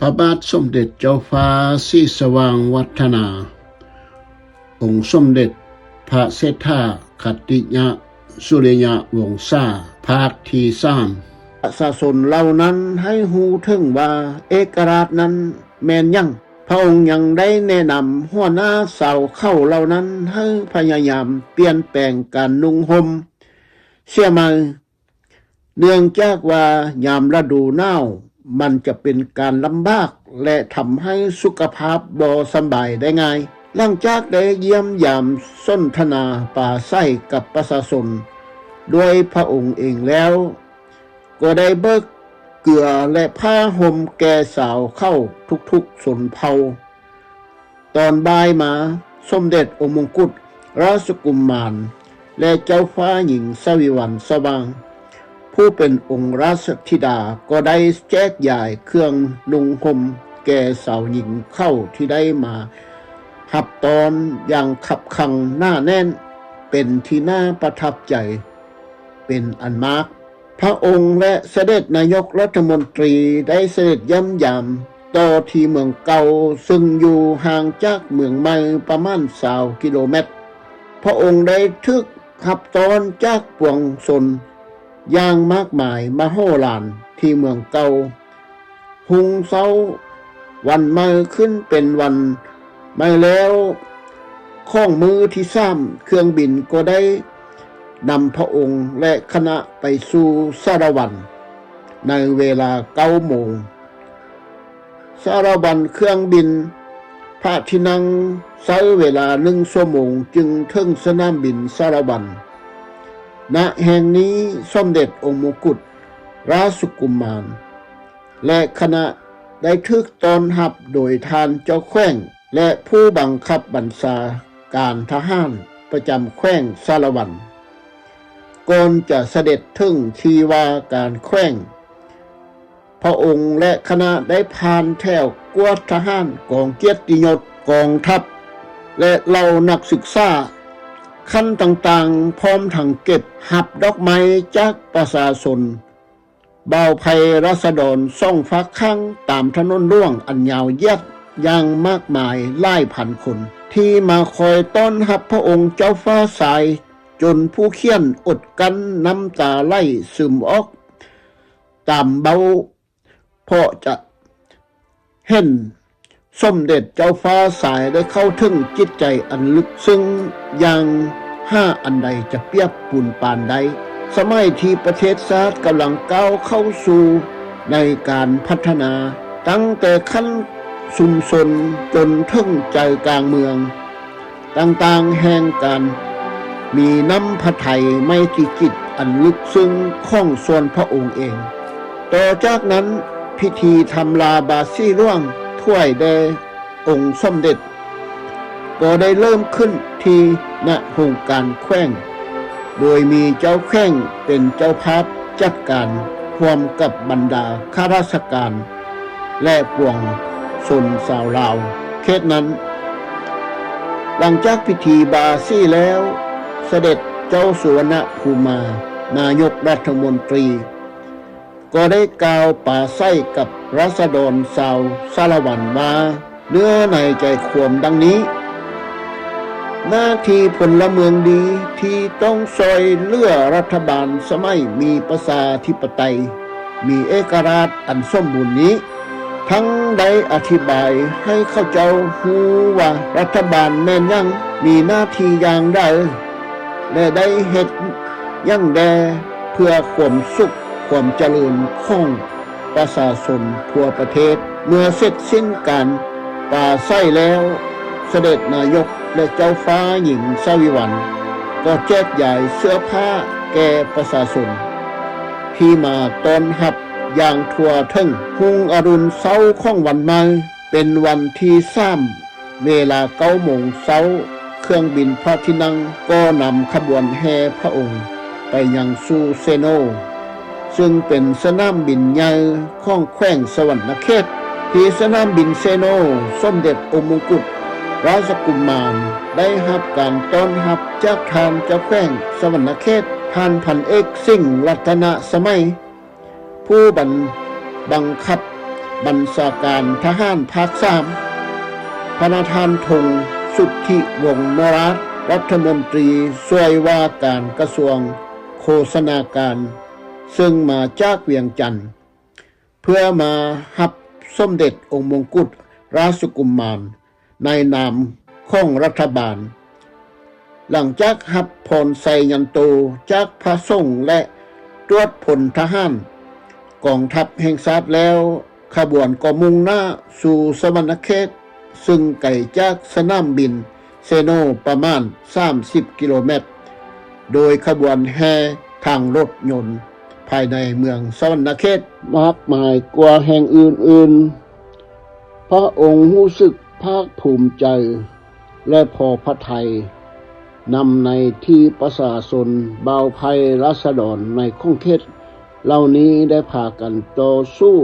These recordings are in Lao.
ພະບາດສົມເດັດເຈົ້າຟ້າສີສະຫວ່າງວັດທະນາ ອົງສົມເດັດພະເສດຖາຂັດຕິຍະສຸລິຍະວົງສາ ພາກທີສາມ. ປະຊາຊົນເຫຼົ່ານັ້ນໃຫ້ຮູ້ເຖິງວ່າເອກະລາດນັ້ນແມ່ນຫຍັງ. ພະອົງຍັງໄດ້ແນະນຳຫົວໜ້າຊາວເຜົ່າເຫຼົ່ານັ້ນໃຫ້ພະຍາຍາມປ່ຽນແປງການນຸ່ງຫົ່ມເສຍໃໝ່ ເນື່ອງຈາກວ່າຍາມລະດູໜາວມັນຈະເປັນການລຳບາກ ແລະ ທຳໃຫ້ສຸຂະພາບບໍ່ສະບາຍໄດ້ງ່າຍ. ຫຼັງຈາກໄດ້ຢ້ຽມຢາມສົນທະນາປາໄສກັບປະຊາຊົນດ້ວຍພະອົງເອງແລ້ວ ກໍໄດ້ເບີກເກືອ ແລະ ຜ້າຫົ່ມແກ່ຊາວເຜົ່າທຸກໆຊົນເຜົ່າ. ຕອນບ່າຍມາ, ສົມເດັດອົງມົງກຸດຣາຊະກຸມານ ແລະ ເຈົ້າຟ້າຍິງສະວິວັນສະຫວ່າງ ຜູ້ເປັນອົງລາຊະທິດາ ກໍໄດ້ແຈກຢາຍເຄື່ອງນຸ່ງຫົ່ມແກ່ຊາວຍິງເຂົາທີ່ໄດ້ມາຮັບຕ້ອນຢ່າງຄັບຂັງໜາແໜ້ນ ເປັນທີ່ໜ້າປະທັບໃຈເປັນອັນມາກ. ພະອົງ ແລະ ສະເດັດນາຍົກລັດຖະມົນຕີໄດ້ສະເດັດຢ້ຽມຢາມຕໍ່ທີ່ເມືອງເກົ່າ ເຊິ່ງຢູ່ຫ່າງຈາກເມືອງໃໝ່ປະມານຊາວກິໂລແມັດ. ພະອົງໄດ້ຖືກຮັບຕ້ອນຈາກປວງຊົນຢ່າງມາກມາຍມະໂຫລານທີ່ເມືອງເກົ່າ. ຮຸ່ງເຊົ້າວັນໃໝ່ຂຶ້ນເປັນວັນໃໝ່ແລ້ວ ຂອງມື້ທີສາມ ເຄື່ອງບິນກໍໄດ້ນຳພະອົງ ແລະ ຄະນະໄປສູ່ສາລະວັນໃນເວລາເກົ້າໂມງ. ສາລະວັນ ເຄື່ອງບິນພະທີ່ນັ່ງໃຊ້ເວລາໜຶ່ງຊົ່ວໂມງຈຶ່ງເຖິງສະໜາມບິນສາລະວັນ. ນະແຫ່ງນີ້ ສົມເດັດອົງມົງກຸດຣາຊະກຸມານ ແລະ ຄະນະໄດ້ຖືກຕ້ອນຮັບໂດຍທ່ານເຈົ້າແຂວງ ແລະ ຜູ້ບັງຄັບບັນຊາການທະຫານປະຈຳແຂວງສາລະວັນ. ກ່ອນຈະສະເດັດເຖິງທີ່ວ່າການແຂວງ, ພະອົງ ແລະ ຄະນະໄດ້ຜ່ານແຖວກວດທະຫານ, ກອງກຽດຕິຍົດ, ກອງທັບ ແລະ ເຫຼົ່ານັກສຶກສາຂັ້ນຕ່າງໆ, ພ້ອມທັງເກັບຮັບດອກໄມ້ຈາກປະຊາຊົນ ບ່າວໄພລາຊະດອນສອງຟາກຂ້າງຕາມຖະໜົນຫຼວງອັນຍາວຢຽດຢ່າງມາກມາຍຫຼາຍພັນຄົນ ທີ່ມາຄອຍຕ້ອນຮັບພະອົງເຈົ້າຟ້າຊາຍ ຈົນຜູ້ຂຽນອົດກັ້ນນ້ຳຕາໄຫຼຊຶມອອກຕາມເບົ້າ ເພາະຈະເຫັນ ສົມເດັດເຈົ້າຟ້າຊາຍໄດ້ເຂົ້າເຖິງຈິດໃຈອັນເລິກເຊິ່ງຢ່າງຫາອັນໃດຈະປຽບປູນປານໄດ້. ສະໄໝທີ່ປະເທດຊາດກຳລັງກ້າວເຂົ້າສູ່ໃນການພັດທະນາ, ຕັ້ງແຕ່ຂັ້ນຊຸມຊົນຈົນເຖິງໃຈກາງເມືອງ ຕ່າງໆແຫ່ງການມີນ້ຳພະໄທໄມຕີຈິດອັນເລິກເຊິ່ງຂອງສ່ວນພະອົງເອງ. ຕໍ່ຈາກນັ້ນ, ພິທີທຳລາບາສີຫຼວງຖວາຍແດ່ອົງສົມເດັດ ກໍໄດ້ເລີ່ມຂຶ້ນທີ່ນະໂຮງການແຂວງ ໂດຍມີເຈົ້າແຂວງເປັນເຈົ້າພາບຈັດການ ຮ່ວມກັບບັນດາຂ້າລາຊະການ ແລະ ປວງຊົນຊາວລາວເຂດນັ້ນ. ຫຼັງຈາກພິທີບາສີແລ້ວ, ສະເດັດເຈົ້າສຸວັນນະພູມາ ນາຍົກລັດຖະມົນຕີ ກໍໄດ້ກ່າວປາໄສກັບລາຊະດອນຊາວສາລະວັນວ່າ ເນື້ອໃນໃຈຄວາມດັ່ງນີ້, ໜ້າທີ່ພົນລະເມືອງດີທີ່ຕ້ອງຊ່ອຍເຫຼືອລັດຖະບານສະໄໝມີປະຊາທິປະໄຕ, ມີເອກະລາດອັນສົມບູນນີ້, ທັງໄດ້ອະທິບາຍໃຫ້ເຂົາເຈົ້າຮູ້ວ່າລັດຖະບານແມ່ນຫຍັງ, ມີໜ້າທີ່ຢ່າງໃດ ແລະ ໄດ້ເຮັດຫຍັງແດ່ເພື່ອຄວາມສຸກຄວາມຈະເລີນຂອງປະຊາຊົນທົ່ວປະເທດ. ເມື່ອເສັດສິ້ນການປາໄສແລ້ວ, ສະເດັດນາຍົກ ແລະ ເຈົ້າຟ້າຍິງສາວິວັນ ກໍແຈກຢາຍເສື້ອຜ້າແກ່ປະຊາຊົນທີ່ມາຕ້ອນຮັບຢ່າງທົ່ວເຖິງ. ຮຸ່ງອະລຸນເຊົ້າຂອງວັນໃໝ່ ເປັນວັນທີສາມ ເວລາເກົ້າໂມງເຊົ້າ, ເຄື່ອງບິນພະທີ່ນັ່ງກໍນຳຂະບວນແຫ່ພະອົງໄປຍັງສູ່ເຊໂນ, ເຊິ່ງເປັນສະໜາມບິນໃຫຍ່ຂອງແຂວງສະຫວັນນະເຂດ. ທີ່ສະໜາມບິນເຊໂນ, ສົມເດັດອົງມົງກຸດຣາຊະກຸມານໄດ້ຮັບການຕ້ອນຮັບຈາກທ່ານເຈົ້າແຂວງສະຫວັນນະເຂດ, ທ່ານພັນເອກ ສິງ ລັດຕະນະສະໄໝ, ຜູ້ບັນ, ບັງຄັບ ບັນຊາການທະຫານພາກສາມ, ພະນະທ່ານ ທົງ ສຸດທິວົງນະລາດ ລັດຖະມົນຕີຊ່ວຍວ່າການກະຊວງໂຄສະນາການ ເຊິ່ງມາຈາກວຽງຈັນ ເພື່ອມາຮັບສົມເດັດອົງມົງກຸດຣາຊກຸມານ ໃນນາມຂອງລັດຖະບານ. ຫຼັງຈາກຮັບພອນໄຊຍັນໂຕຈາກພະສົງ ແລະ ຕວດພົນທະຫານກອງທັບແຫ່ງຊາດແລ້ວ, ຂະບວນກໍມຸ່ງໜ້າສູ່ສະຫວັນນະເຂດ, ເຊິ່ງໄກຈາກສະໜາມບິນເຊໂນປະມານສາມສິບກິໂລແມັດ, ໂດຍຂະບວນແຫ່ທາງລົດຍົນພາຍໃນເມືອງສະຫວັນນະເຂດມາກມາຍກວ່າແຫ່ງອື່ນໆ. ພະອົງຮູ້ສຶກພາກພູມໃຈ ແລະ ພໍພະໄທນຳໃນທີ່ປະຊາຊົນບ່າວໃພ້ລາຊະດອນໃນຂົງເຂດເຫຼົ່ານີ້ໄດ້ພາກັນຕໍ່ສູ້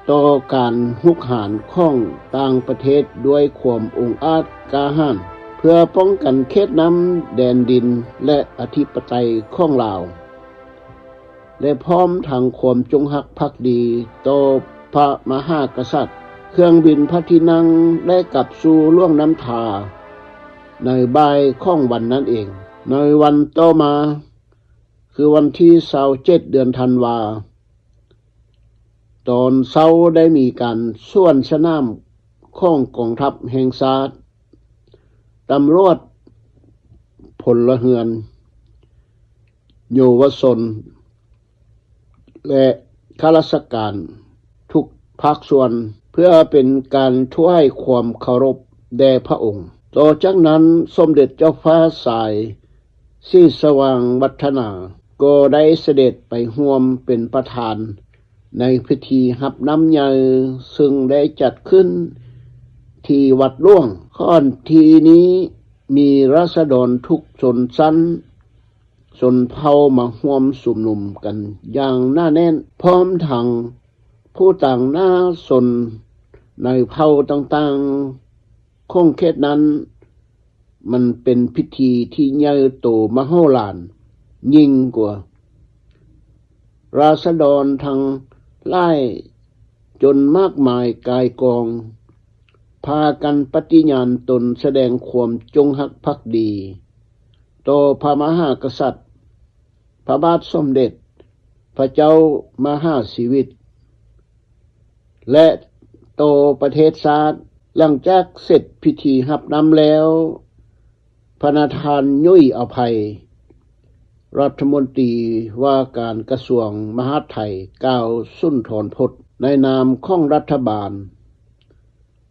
ຕໍ່ການຮຸກຮານຂອງຕ່າງປະເທດດ້ວຍຄວາມອົງອາດກ້າຫານ ເພື່ອປ້ອງກັນເຂດນ້ຳແດນດິນ ແລະ ອະທິປະໄຕຂອງລາວ. ແລະ ພ້ອມທັງຄວາມຈົງຮັກພັກດີຕໍ່ພະມະຫາກະສັດ, ເຄື່ອງບິນພະທີ່ນັ່ງໄດ້ກັບສູ່ຫຼວງນ້ຳທາໃນບ່າຍຂອງວັນນັ້ນເອງ. ໃນວັນຕໍ່ມາ, ຄືວັນທີຊາວເຈັດ ເດືອນທັນວາ, ຕອນເຊົ້າໄດ້ມີການສວນສະໜາມຂອງກອງທັບແຫ່ງຊາດ, ຕຳຫຼວດ, ພົນລະເຮືອນ, ເຍົາວະຊົນ ແລະ ຂ້າລາຊະການທຸກພາກສ່ວນ ເພື່ອເປັນການຖວາຍຄວາມເຄົາລົບແດ່ພະອົງ. ຕໍ່ຈາກນັ້ນ, ສົມເດັດເຈົ້າຟ້າຊາຍ ສີສະຫວ່າງວັດທະນາ ກໍໄດ້ສະເດັດໄປຮ່ວມເປັນປະທານໃນພິທີຮັບນ້ຳໃຫຍ່ ເຊິ່ງໄດ້ຈັດຂຶ້ນທີ່ວັດຫຼວງ. ຂອນທີ່ນີ້ມີລາຊະດອນທຸກຊົນຊັ້ນ ຊົນເຜົ່າມາຮ່ວມຊຸມນຸມກັນຢ່າງໜາແໜ້ນ, ພ້ອມທັງຜູ້ຕາງໜ້າຊົນໃນເຜົ່າຕ່າງໆ ຂອງເຂດນັ້ນ, ມັນເປັນພິທີທີ່ໃຫຍ່ໂຕມະໂຫລານຍິ່ງກວ່າ. ລາຊະດອນທັງຫຼາຍຈົນມາກມາຍກາຍກອງ ພາກັນປະຕິຍານຕົນສະແດງຄວາມຈົງຮັກພັກດີຕໍ່ພະມະຫາກະສັດ, ພະບາດສົມເດັດພະເຈົ້າມະຫາຊີວິດ ແລະ ຕໍ່ປະເທດຊາດ. ຫຼັງຈາກເສັດພິທີຮັບນ້ຳແລ້ວ, ພະນະທ່ານ ຫຍຸຍ ອະໄພ ລັດຖະມົນຕີວ່າການກະຊວງມະຫາດໄທ ກ່າວສຸນທອນພົດໃນນາມຂອງລັດຖະບານ.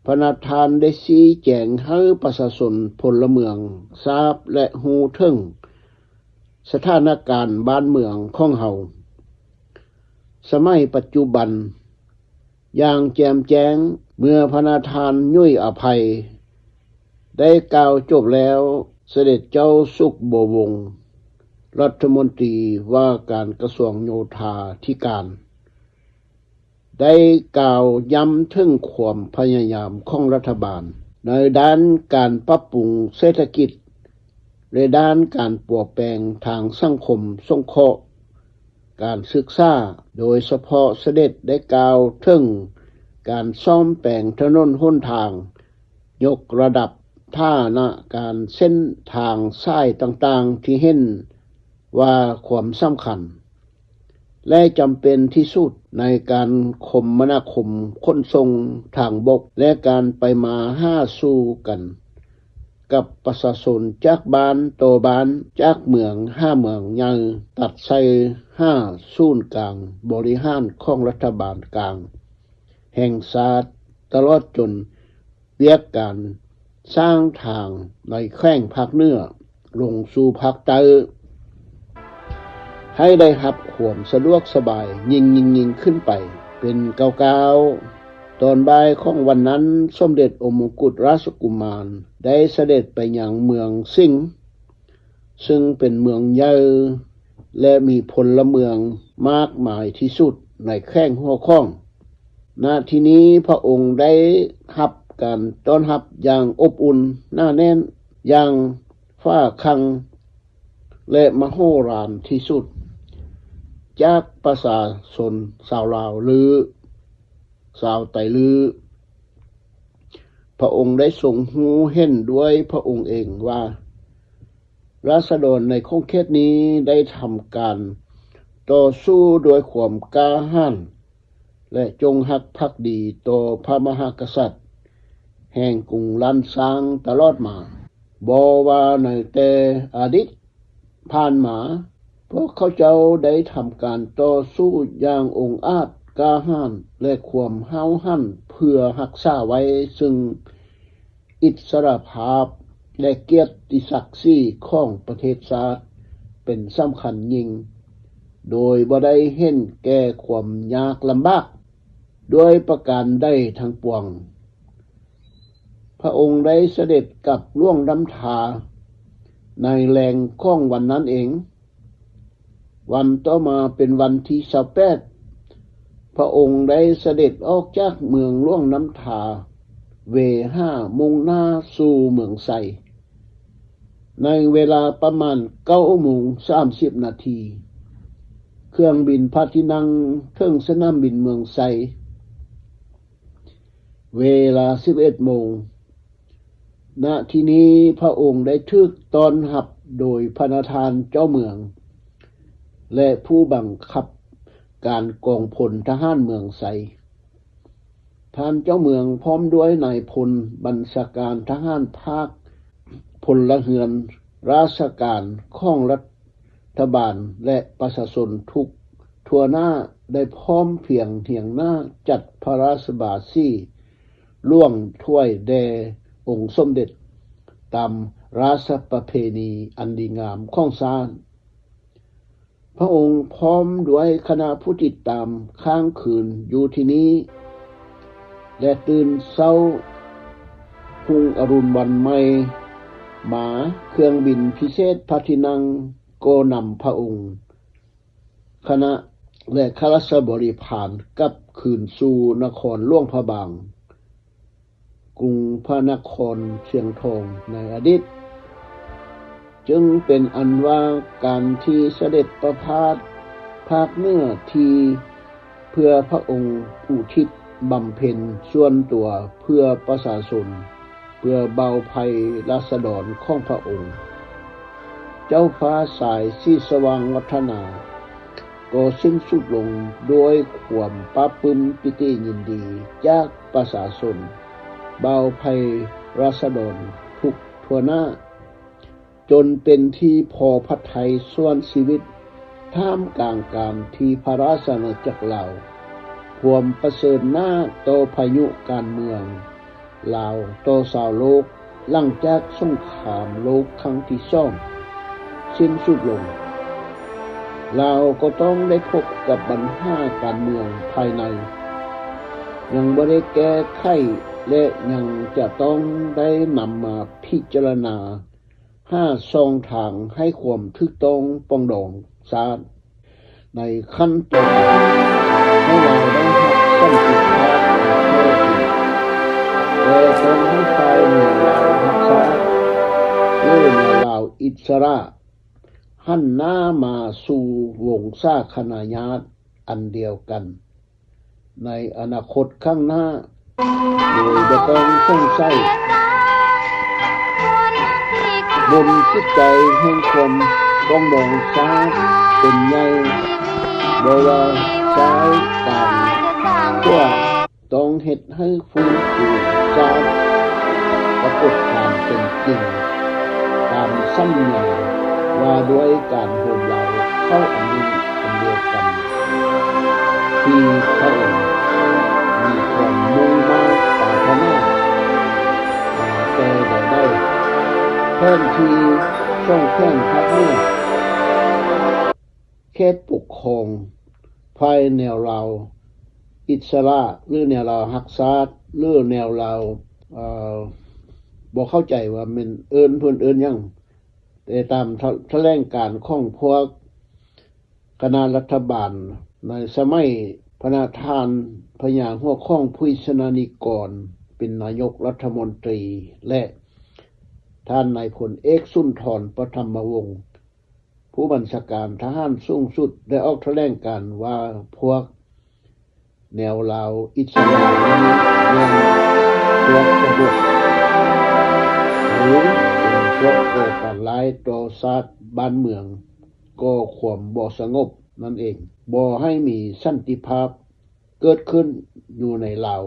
ພະນະທ່ານໄດ້ຊີ້ແຈງໃຫ້ປະຊາຊົນພົນລະເມືອງຊາບ ແລະ ຮູ້ເຖິງສະຖານະການບ້ານເມືອງຂອງເຮົາສະໄໝປັດຈຸບັນຢ່າງແຈ່ມແຈ້ງ. ເມື່ອພະນະທ່ານ ຫຍຸຍ ອະໄພ ໄດ້ກ່າວຈົບແລ້ວ, ສະເດັດເຈົ້າສຸກ ບົວວົງ ລັດຖະມົນຕີວ່າການກະຊວງໂຍທາທິການ ໄດ້ກ່າວຢ້ຳເຖິງຄວາມພະຍາຍາມຂອງລັດຖະບານໃນດ້ານການປັບປຸງເສດຖະກິດ ແລະ ດ້ານການປົວແປງທາງສັງຄົມສົງເຄາະ, ການສຶກສາ, ໂດຍສະເພາະສະເດັດໄດ້ກ່າວເຖິງການສ້ອມແປງຖະໜົນຫົນທາງ, ຍົກລະດັບຖານະການເສັ້ນທາງສາຍຕ່າງໆ ທີ່ເຫັນວ່າຄວາມສຳຄັນ ແລະ ຈຳເປັນທີ່ສຸດໃນການຄົມມະນາຄົມຂົນສົ່ງທາງບົກ ແລະ ການໄປມາຫາສູ່ກັນກັບປະຊາຊົນຈາກບ້ານຕໍ່ບ້ານ, ຈາກເມືອງຫາເມືອງໃຫຍ່, ຕັດໃສ່ຫາສູນກາງບໍລິຫານຂອງລັດຖະບານກາງແຫ່ງຊາດ, ຕະຫຼອດຈົນ ວຽກການສ້າງທາງໃນແຂວງພາກເໜືອລົງສູ່ພາກໃຕ້ ໃຫ້ໄດ້ຮັບຄວາມສະດວກສະບາຍຍິ່ງໆຂຶ້ນໄປເປັນກ້າວໆ. ຕອນບ່າຍຂອງວັນນັ້ນ, ສົມເດັດອົງມົງກຸດຣາຊະກຸມານໄດ້ສະເດັດໄປຍັງເມືອງສິງ ເຊິ່ງເປັນເມືອງໃຫຍ່ ແລະ ມີພົນລະເມືອງມາກມາຍທີ່ສຸດໃນແຂວງຫົວຂອງ. ນະທີ່ນີ້ພະອົງໄດ້ຮັບການຕ້ອນຮັບຢ່າງອົບອຸ່ນໜາແໜ້ນ, ຢ່າງຝາຄັງ ແລະ ມະໂຫລານທີ່ສຸດ ຈາກປະຊາຊົນຊາວລາວ ຫຼື ຊາວໄຕລື້ ພະອົງໄດ້ຊົງຮູ້ເຫັນດ້ວຍພະອົງເອງວ່າ ລາຊະດອນໃນຂົງເຂດນີ້ໄດ້ທຳການຕໍ່ສູ້ດ້ວຍຄວາມກ້າຫານ ແລະ ຈົງຮັກພັກດີຕໍ່ພະມະຫາກະສັດແຫ່ງກຸງລ້ານຊ້າງຕະຫຼອດມາ. ບໍ່ວ່າໃນແຕ່ອະດີດຜ່ານມາ, ພວກເຂົາເຈົ້າໄດ້ທຳການຕໍ່ສູ້ຢ່າງອົງອາດກ້າຫານ ແລະ ຄວາມຫ້າວຫັນເພື່ອຮັກສາໄວ້ເຊິ່ງ ອິດສະຫຼະພາບ ແລະ ກຽດຕິສັກສີຂອງປະເທດຊາດເປັນສຳຄັນຍິ່ງ, ໂດຍບໍ່ໄດ້ເຫັນແກ່ຄວາມຍາກລຳບາກດ້ວຍປະການໃດທັງປວງ. ພະອົງໄດ້ສະເດັດກັບຫຼວງນ້ຳທາໃນແລງຂອງວັນນັ້ນເອງ. ວັນຕໍ່ມາເປັນວັນທີຊາວແປດ ພະອົງໄດ້ສະເດັດອອກຈາກເມືອງຫຼວງນ້ຳທາ ເວຫາ ມຸ່ງໜ້າສູ່ເມືອງໄຊ. ໃນເວລາປະມານເກົ້າໂມງສາມສິບນາທີ ເຄື່ອງບິນພະທີ່ນັ່ງເຖິງສະໜາມບິນເມືອງໄຊ ເວລາສິບເອັດໂມງ. ນະທີ່ນີ້ພະອົງໄດ້ຖືກຕ້ອນຮັບໂດຍພະນະທ່ານເຈົ້າເມືອງ ແລະ ຜູ້ບັງຄັບການກອງພົນທະຫານເມືອງໄຊ. ທ່ານເຈົ້າເມືອງພ້ອມດ້ວຍນາຍພົນບັນຊາການທະຫານພາກ, ພົນລະເຮືອນ, ລາຊະການຂອງລັດ ຖະບານ ແລະ ປະຊາຊົນທຸກທົ່ວໜ້າໄດ້ພ້ອມພຽງຮຽງໜ້າຈັດພະລາຊະບາສີຫຼວງຖ້ວຍແດ່ອົງສົມເດັດ ຕາມລາຊະປະເພນີອັນດີງາມຂອງຊາດ. ພະອົງພ້ອມດ້ວຍຄະນະຜູ້ຕິດຕາມຄ້າງຄືນຢູ່ທີ່ນີ້ ແລະ ຕື່ນເຊົ້າຮຸ່ງອະລຸນວັນໃໝ່ມາ, ເຄື່ອງບິນພິເສດພະທີ່ນັ່ງ ກໍນຳພະອົງ, ຄະນະ ແລະ ຂ້າລາຊະບໍລິພານກັບຄືນສູ່ນະຄອນຫຼວງພະບາງ, ກຸງພະນະຄອນຊຽງທອງໃນອະດີດ. ຈຶ່ງເປັນອັນວ່າການທີ່ສະເດັດປະພາດພາກເໜືອທີ່ ເພື່ອພະອົງອຸທິດບຳເພັນສ່ວນຕົວເພື່ອປະຊາຊົນ, ເພື່ອເບົາໄພລາຊະດອນຂອງພະອົງ, ເຈົ້າຟ້າສາຍສີສະຫວ່າງວັດທະນາ ກໍສິ້ນສຸດລົງດ້ວຍຄວາມປາບປຶ້ມປີຕິຍິນດີຈາກປະຊາຊົນ, ເບົາໄພລາຊະດອນທຸກທົ່ວໜ້າ. ຈົນເປັນທີ່ພໍພະໄທສ່ວນຊີວິດ ທ່າມກາງການທີ່ພະລາຊະອານາຈັກລາວພວມປະເຊີນໜ້າຕໍ່ພາຍຸການເມືອງລາວຕໍ່ຊາວໂລກ ຫຼັງຈາກສົງຄາມໂລກຄັ້ງທີສອງສິ້ນສຸດລົງ. ລາວກໍຕ້ອງໄດ້ພົບກັບບັນຫາການເມືອງພາຍໃນ ຍັງບໍ່ໄດ້ແກ້ໄຂ ແລະ ຍັງຈະຕ້ອງໄດ້ນຳມາພິຈາລະນາ ຫາຊ່ອງທາງໃຫ້ຄວາມຖືກຕ້ອງປອງດອງຊາດໃນຂັ້ນຕໍ່ໄປ ໃຫ້ລາວໄດ້ຮັບສັນຕິພາບອັນແທ້ຈິງ, ແຕ່ຕ້ອງໃຫ້ຝ່າຍແນວລາວຮັກຊາດ ຫຼື ແນວລາວອິດສະຫຼະ ຫັນໜ້າມາສູ່ວົງສາຄະນະຍາດອັນດຽວກັນ ໃນອະນາຄົດຂ້າງໜ້າ ໂດຍບໍ່ຕ້ອງສົງໄສ ບົນຈິດໃຈແຫ່ງຄວາມປອງດອງຊາດເປັນໃຫຍ່, ບໍ່ວ່າຊ້າຍກາງຂວາ ຕ້ອງເຮັດໃຫ້ຟື້ນຟູຊາດປາກົດການເປັນຈິງ ຕາມສັນຍາວ່າດ້ວຍການໂຮມລາວເຂົ້າອັນໜຶ່ງອັນດຽວກັນ ທີ່ພະອົງມີຄວາມມຸ່ງມາດປາດຖະໜາມາແຕ່ໃດໆ. ແຜນທີ່ສອງແຂວງພາກເໜືອ ເຂດປົກຄອງຝ່າຍແນວລາວອິດສະຫຼະ ຫຼື ແນວລາວຮັກຊາດ ຫຼື ແນວລາວ ເອີ ບໍ່ເຂົ້າໃຈວ່າແມ່ນເອີ້ນ ເພິ່ນເອີ້ນຫຍັງ, ແຕ່ຕາມຖະ ຖະແຫຼງການຂອງພວກຄະນະລັດຖະບານໃນສະໄໝພະນະທ່ານພະຍາຫົວຂອງ ພູຊະນະນິກອນ ເປັນນາຍົກລັດຖະມົນຕີ ແລະ ທ່ານນາຍພົນເອກ ສຸນທອນ ປະຖຳມະວົງ ຜູ້ບັນຊາການທະຫານສູງສຸດ ໄດ້ອອກຖະແຫຼງການວ່າ ພວກ ແນວລາວອິດສະຫຼາມນັ້ນແມ່ນພວກກະບົດ ຫຼື ເປັນພວກກໍ່ການຮ້າຍຕໍ່ຊາດບ້ານເມືອງ, ກໍ່ຄວາມບໍ່ສະຫງົບນັ້ນເອງ, ບໍ່ໃຫ້ມີສັນຕິພາບເກີດຂຶ້ນຢູ່ໃນລາວ.